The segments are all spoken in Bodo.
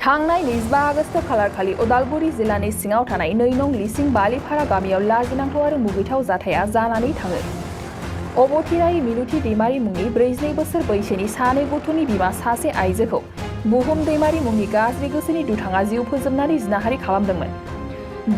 थांनाय 25 आगस्ट खालारखालि उदालगुरि जिल्लानि सिङाव थानाय 2 नं लिसिं बालिफारा गामियाव लाजिनांथाव आरो मुगैथाव जाथाया जानानै थाङो। अबथिराय मिनुथि दैमारि मुंनि 42 बोसोर बैसोनि सानै गथ'नि बिमा सासे आइजोखौ बुहुम दैमारि मुंनि गाज्रि गोसोनि दुथाङा जिउ फोजोबनानै जिनाहारि खालामदोंमोन।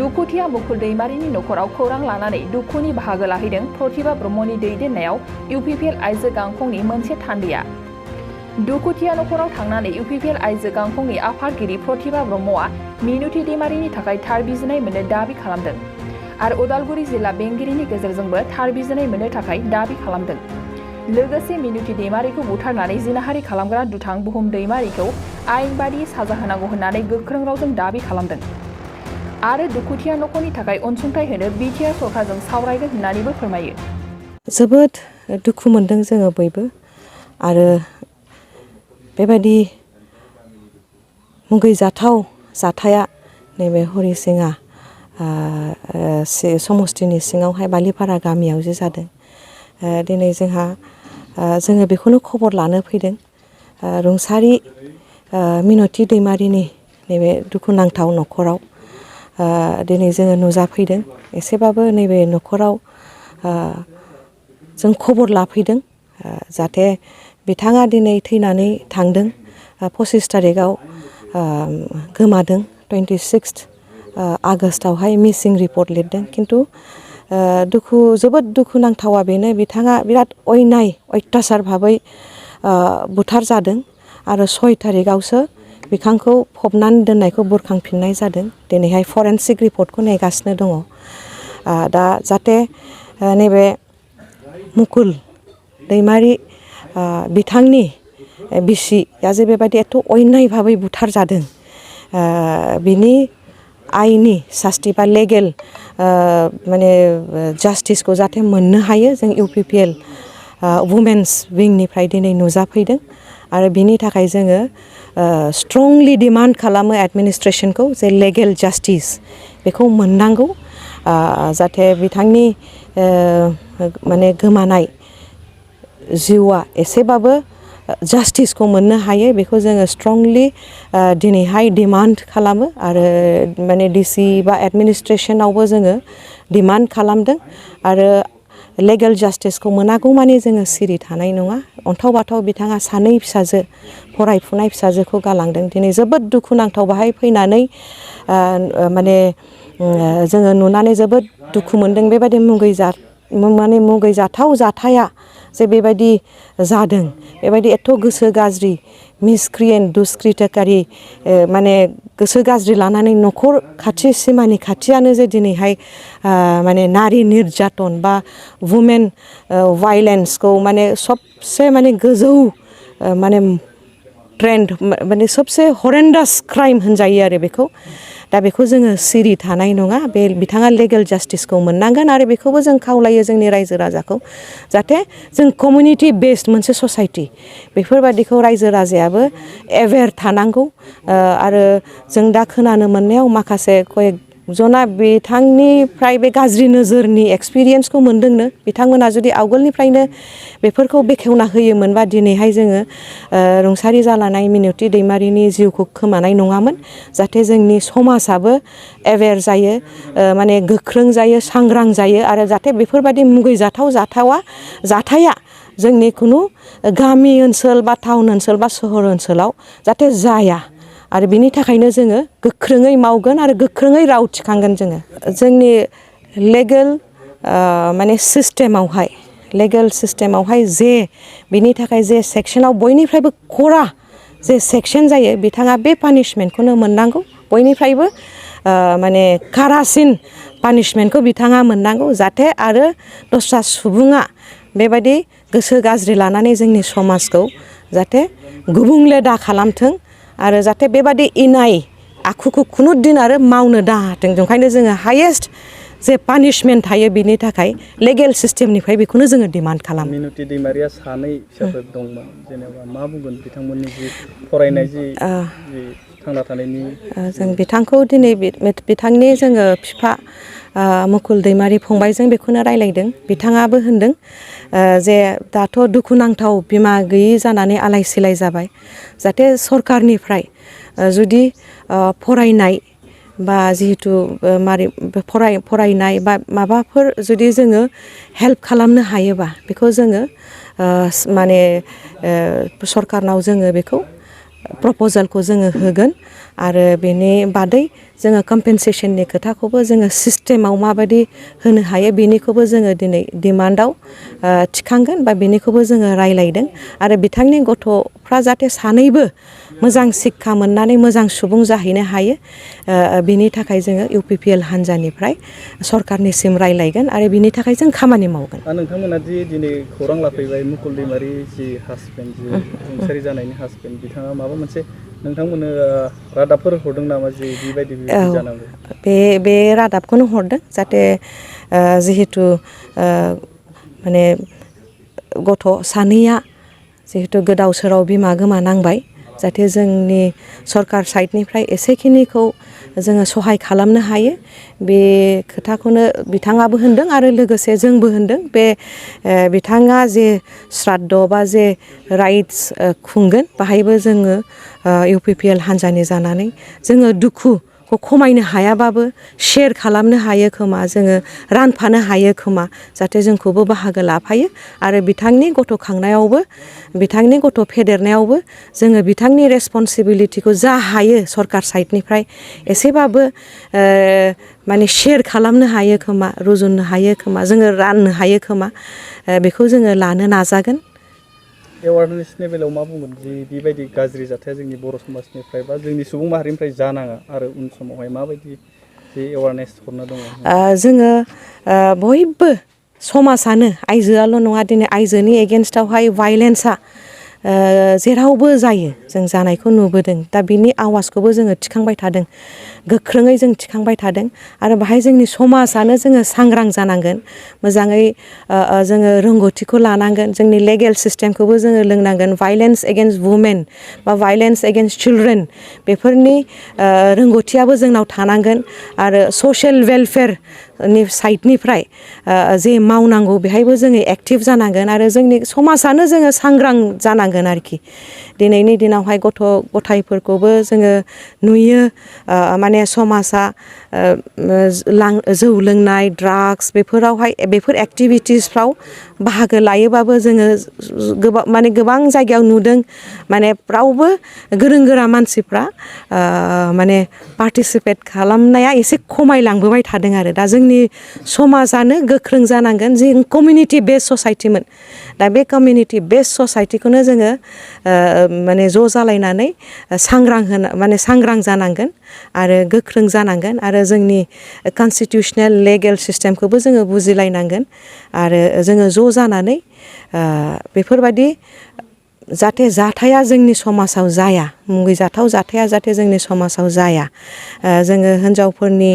दुखुथिया मुकुल दैमारिनि नखराव खौरां लानानै दुखुनि बाहागो लाहैदों प्रतिभा ब्रह्मनि दैदेननायाव इउपिपिएल आइजो गांखंनि मोनसे थान्दैया। दुखुथिया नखराव थांनानै इउपिपिएल आइजो गांखंनि आफादगिरि प्रतिभा ब्रह्मआ मिनुथि दैमारिनि थाखाय थार बिजिरनाय मोननो दाबि खालामदों आरो उदालगुरि जिल्ला बेंगिरिनि गेजेरजोंबो थार बिजिरनाय मोननो थाखाय दाबि खालामदों। लोगोसे मिनुथि दैमारिखौ बुथारनानै जिनाहारि खालामग्रा दुथां बुहुम दैमारिखौ आयेन बादियै साजा होनांगौ होननानै गोख्रों रावजों दाबि खालामदों आरो दुखुथिया नखरनि थाखाय अनसुंथाइ होनो बिटिआर सरकारजों सावरायगोन होननानैबो फोरमायो। जोबोद दुखु मोनदों जोङो बयबो आरो बेबायदि मुगैजाथाव जाथाया नैबे हरिसिङा समस्तिनि सिङावहाय बालिपारा गामियाव जे जादों। दिनै जोङो बेखौनो खबर लानो फैदों। रुंसारि मिनुथि दैमारिनि नैबे दुखुनांथाव नखराव दिनै जोङो नुजाफैदों। एसेबाबो नैबे नखराव जों खबर लाफैदों जाहाथे बिथाङा दिनै थैनानै थांदों। 25 तारिखआव गोमादों। 26 आगस्टआवहाय मिसिं रिपर्ट लिरदों। खिन्थु जोबोद दुखुनांथावा बेनो बिथाङा बिराद अयनाय अयथासार भाबै बुथार जादों आरो 6 तारिखआवसो बिथांखौ फबनानै दोननायखौ बुरखांफिननाय जादों। दिनैहाय फरेनसिक रिपर्टखौ नेगासिनो दङ। दा जाहाथे नैबे मुकुल दैमारि बिथांनि बिसिया जे बेबायदि एथ' अयनाय भाबै बुथार जादों बिनि आइनि सास्ति बा लेगेल माने जास्टिसखौ जाहाथे मोननो हायो जों इउपिपिएल वुमेन्स विंनिफ्राय दिनै नुजाफैदों आरो बिनि थाखाय जोङो स्ट्रंलि डिमान्ड खालामो एडमिनिस्ट्रेसनखौ जे लेगेल जास्टिस बेखौ मोननांगौ जाहाथे बिथांनि माने गोमानाय जिउआ एसेबाबो जास्टिसखौ मोननो हायो बेखौ जोङो स्ट्रंलि दिनैहाय डिमान्ड खालामो आरो माने डिसि बा एडमिनिस्ट्रेसनावबो जोङो डिमान्ड खालामदों आरो लेगेल जास्टिसखौ मोनागौ मानि जोङो सिरि थानाय नङा। अन्थाव बाथाव बिथाङा सानै फिसाजो फरायफुनाय फिसाजोखौ गालांदों। दिनै जोबोद दुखुनांथाव बाहाय फैनानै माने जोङो नुनानै जोबोद दुखु मोनदों। बेबायदि मुगैजाथाव जाथाया जे बेबायदि जादों बेबायदि एथ' गोसो गाज्रि मिसक्रियेन्ट दुष्कृतकारि माने गोसो गाज्रि लानानै नखर खाथि सिमानि खाथियानो जे दिनैहाय माने नारि निर्यातन बा वुमेन भायलेन्सखौ माने सबसे माने गोजौ माने ट्रेन्ड माने सबसे हरेन्डास क्राइम होनजायो आरो बेखौ। दा बेखौ जोङो सिरि थानाय नङा। बे बिथाङा लेगेल जास्टिसखौ मोननांगोन आरो बेखौबो जों खावलायो जोंनि रायजो राजाखौ जाहाथे जों कमिउनिटि बेस्ड मोनसे ससाइटि बेफोरबादिखौ रायजो राजायाबो एवेर थानांगौ आरो जों दा खोनानो मोननायाव माखासे कয়েকजना बिथांनिफ्राय बे गाज्रि नोजोरनि एक्सपिरियेन्सखौ मोनदोंनो बिथांमोना जुदि आवगोलनिफ्रायनो बेफोरखौ बेखेवना होयोमोनबा दिनैहाय जोङो रुंसारि जालांनाय मिनुथि दैमारिनि जिउखौ खोमानाय नङामोन। जाहाथे जोंनि समाजाबो एवेर जायो माने गोख्रों जायो सांग्रां जायो आरो जाहाथे बेफोरबायदि मुगैजाथाव जाथाया जोंनि खुनु गामि ओनसोल बा टाउन ओनसोल बा सहर ओनसोलाव जाहाथे जाया आरो बिनि थाखायनो जोङो गोख्रोङै मावगोन आरो गोख्रोङै राव थिखांगोन। जोंनि लेगेल माने सिस्टेमावहाय जे बिनि थाखाय जे सेक्सनाव बयनिफ्रायबो खरा जे सेक्सन जायो बिथाङा बे पानिशमेन्टखौनो मोननांगौ। बयनिफ्रायबो माने कारासिन पानिशमेन्टखौ बिथाङा मोननांगौ जाहाथे आरो दस्रा सुबुङा बेबायदि गोसो गाज्रि लानानै जोंनि समाजखौ जाहाथे गुबुंले दा खालामथों आरो जाहाथे बेबायदि इनाय आखुखौ खुनु दिन आरो मावनो दाहाथों। ओंखायनो जोङो हायेस्ट जे पानिशमेन्ट थायो बिनि थाखाय लेगेल सिस्टेमनिफ्राय बेखौनो जोङो डिमान्ड खालामो। मिनुथि दैमारिया सानै फिसाफोर दंमोन जेनेबा मा बुंगोन बिथांमोननि जि फरायनाय जि थांना थानायनि जों बिथांखौ दिनै बिथांनि जोङो बिफा मुकुल दैमारि फंबायजों बेखौनो रायलायदों। बिथाङाबो होनदों जे दाथ' दुखुनांथाव बिमा गैयि जानानै आलाय सिलाय जाबाय जाहाथे सरकारनिफ्राय जुदि फरायनाय बा जिहेतु मारै फरायनाय बा माबाफोर जुदि जोङो हेल्प खालामनो हायोबा बेखौ जोङो माने सरकारनाव जोङो बेखौ प्रप'जालखौ जोङो होगोन आरो बेनि बादै जोङो कम्पेनसेसननि खोथाखौबो जोङो सिस्टेमाव माबायदि होनो हायो बेनिखौबो जोङो दिनै डिमान्डआव थिखांगोन बा बेनिखौबो जोङो रायलायदों आरो बिथांनि गथ'फ्रा जाहाथे सानैबो मोजां शिक्षा मोननानै मोजां सुबुं जाहैनो हायो बिनि थाखाय जोङो UPPL हान्जानिफ्राय सरकारनिसिम रायलायगोन आरो बिनि थाखाय जों खामानि मावगोन। नोंथांमोना दि दिनै खौरां लाफैबाय मुकुल दैमारि जि हासबेन्ड जि रुंसारि जानायनि हासबेन्ड बिथाङा माबा मोनसे नोंथांमोननो रादाबफोर हरदों नामा जे बेबायदि जानांगौ? बे रादाबखौनो हरदों जाहाथे जिहेतु माने गथ' सानैया जिहेतु गोदाव सोराव बिमा गोमानांबाय जाहाथे जोंनि सरकार साइडनिफ्राय एसेखिनिखौ जोङो सहाय खालामनो हायो बे खोथाखौनो बिथाङाबो होनदों आरो लोगोसे जोंबो होनदों बे बिथाङा जे श्राद्ध बा जे राइट्स खुंगोन बाहायबो जोङो UPPL हान्जानि जानानै जोङो दुखुखौ खमायनो हायाबाबो शेयार खालामनो हायो खोमा जोङो रानफानो हायो खोमा जाहाथे जोंखौबो बाहागो लाफायो आरो बिथांनि गथ' खांनायावबो बिथांनि गथ' फेदेरनायावबो जोङो बिथांनि रेसपन्सिबिलिटिखौ जा हायो सरकार साइडनिफ्राय एसेबाबो माने शेयार खालामनो हायो खोमा रुजुननो हायो खोमा जोङो राननो हायो खोमा बेखौ जोङो लानो नाजागोन। एवारनेसनि बेलायाव मा बुंगोन जि बेबायदि गाज्रि जाथाया जोंनि बर' समाजनिफ्राय बा जोंनि सुबुं माहारिनिफ्राय जानाङा आरो उन समावहाय माबायदि जे एवारनेस हरनो दङ? जोङो बयबो समाजानो आइजोआल' नङा दिनै आइजोनि एगेन्स्टआवहाय भायलेन्सआ जेरावबो जायो जों जानायखौ नुबोदों दा बिनि आवाजखौबो जोङो थिखांबाय थादों गोख्रोङै जों थिखांबाय थादों आरो बाहाय जोंनि समाजानो जोङो सांग्रां जानांगोन मोजाङै जोङो रोंगौथिखौ लानांगोन जोंनि लेगेल सिस्टेमखौबो जोङो लोंनांगोन भायलेन्स एगेन्स्ट वुमेन बा भायलेन्स एगेन्स्ट चिलड्रेन बेफोरनि रोंगौथियाबो जोंनाव थानांगोन आरो ससियेल वेलफेयारनि साइडनिफ्राय जे मावनांगौ बेहायबो जोङो एक्टिभ जानांगोन आरो जोंनि समाजानो जोङो सांग्रां जानांगोन आरोखि दिनैनि दिनावहाय गथ' गथायफोरखौबो जोङो नुयो माने समाजा जौ लोंनाय ड्राग्स बेफोरावहाय बेफोर एक्टिभिटिसफ्राव बाहागो लायोबाबो जोङो गोबां जायगायाव नुदों माने रावबो गोरों गोरा मानसिफ्रा माने पार्टिसिपेट खालामनाया एसे खमायलांबोबाय थादों आरो दा जोंनि समाजानो गोख्रों जानांगोन जों कमिउनिटि बेस ससाइटिमोन दा बे कमिउनिटि बेस ससाइटिखौनो जोङो माने ज' जालायनानै सांग्रां जानांगोन आरो गोख्रों जानांगोन आरो जोंनि कनस्टिटिउसनेल लेगेल सिस्टेमखौबो जोङो बुजिलायनांगोन आरो जोङो ज' जानानै बेफोरबायदि जाहाथे जाथाया जोंनि समाजाव जाया मुगैजाथाव जाथाया जाहाथे जोंनि समाजाव जाया जोङो हिन्जावफोरनि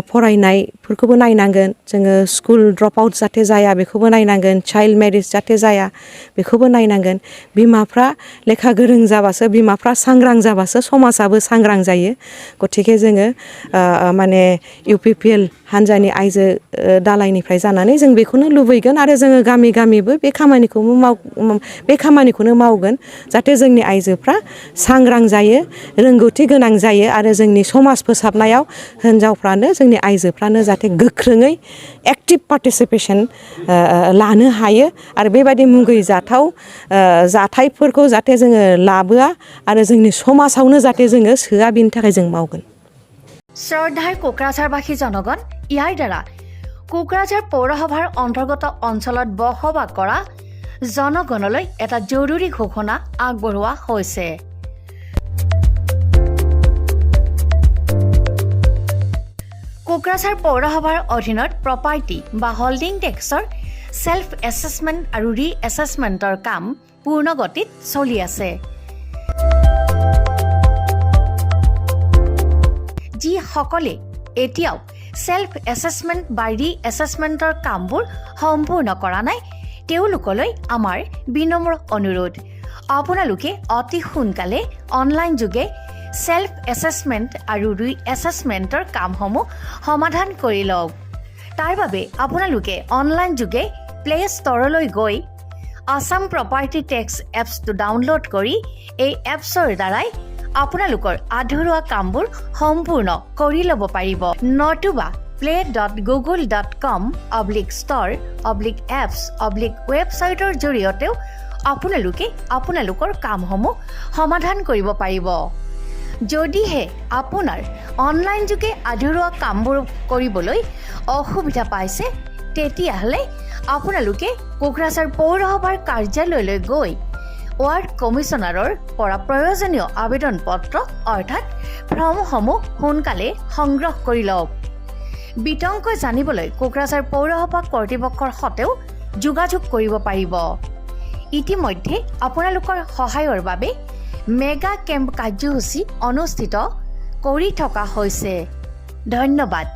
फरायनायफोरखौबो नायनांगोन जोङो स्कुल ड्रप आउट जाहाथे जाया बेखौबो नायनांगोन चाइल्ड मेरिज जाहाथे जाया बेखौबो नायनांगोन बिमाफ्रा लेखा गोरों जाबासो बिमाफ्रा सांग्रां जाबासो समाजाबो सांग्रां जायो गथिखे जोङो माने UPPL हान्जानि आइजो दालायनिफ्राय जानानै जों बेखौनो लुबैगोन आरो जोङो गामि गामिबो बे खामानिखौनो मावगोन जाहाथे जोंनि आइजोफ्रा सांग्रां जायो रोंगौथि गोनां जायो आरो जोंनि समाज फोसाबनायाव हिन्जावफ्रानो जोंनि आइजोफ्रानो जाहाथे गोख्रोङै एक्टिभ पार्टिसिपेसन लानो हायो आरो बेबायदि मुगैजाथाव जाथायफोरखौ जाहाथे जोङो लाबोआ आरो जोंनि समाजावनो जाहाथे जोङो सोआ बिनि थाखाय जों मावगोन। শ্ৰদ্ধাৰ কোকৰাঝাৰবাসী জনগণ ইয়াৰ দ্বাৰা কোকৰাঝাৰ পৌৰসভাৰ অন্তৰ্গত অঞ্চলত বসবাস কৰা জনগণলৈ এটা জৰুৰী ঘোষণা আগবঢ়োৱা হৈছে। কোকৰাঝাৰ পৌৰসভাৰ অধীনত প্ৰপাৰ্টি বা হোল্ডিং টেক্সৰ সেল্ফ এছেছমেণ্ট আৰু ৰি এছেছমেণ্টৰ কাম পূৰ্ণ গতিত চলি আছে। যিসকলে এতিয়াও সেল্ফ এছেছমেণ্ট বা ৰি এছেছমেণ্টৰ কামবোৰ সম্পূৰ্ণ কৰা নাই তেওঁলোকলৈ আমাৰ বিনম্ৰ অনুৰোধ আপোনালোকে অতি সোনকালে অনলাইন যোগে সেল্ফ এছেছমেণ্ট আৰু ৰি এছেছমেণ্টৰ কামসমূহ সমাধান কৰি লওক। তাৰ বাবে আপোনালোকে অনলাইন যোগে প্লে ষ্টৰলৈ গৈ আসাম প্ৰপাৰ্টি টেক্স এপছটো ডাউনলোড কৰি এই এপছৰ দ্বাৰাই আপোনালোকৰ আধৰুৱা কামবোৰ সম্পূৰ্ণ কৰি ল'ব পাৰিব নতুবা play.google.com/store/apps/ৱেবছাইটৰ জৰিয়তেও আপোনালোকে আপোনালোকৰ কামসমূহ সমাধান কৰিব পাৰিব যদিহে আপোনাৰ অনলাইন যোগে আধৰুৱা কামবোৰ কৰিবলৈ অসুবিধা পাইছে তেতিয়াহ'লে আপোনালোকে কোকৰাঝাৰ পৌৰসভাৰ কাৰ্যালয়লৈ গৈ ৱাৰ্ড কমিছনাৰৰ পৰা প্ৰয়োজনীয় আবেদন পত্ৰ অৰ্থাৎ ফৰ্মসমূহ সোনকালে সংগ্ৰহ কৰি লওক বিতংকৈ জানিবলৈ কোকৰাঝাৰ পৌৰসভা কৰ্তৃপক্ষৰ সৈতেও যোগাযোগ কৰিব পাৰিব ইতিমধ্যে আপোনালোকৰ সহায়ৰ বাবে মেগা কেম্প কাৰ্যসূচী অনুষ্ঠিত কৰি থকা হৈছে ধন্যবাদ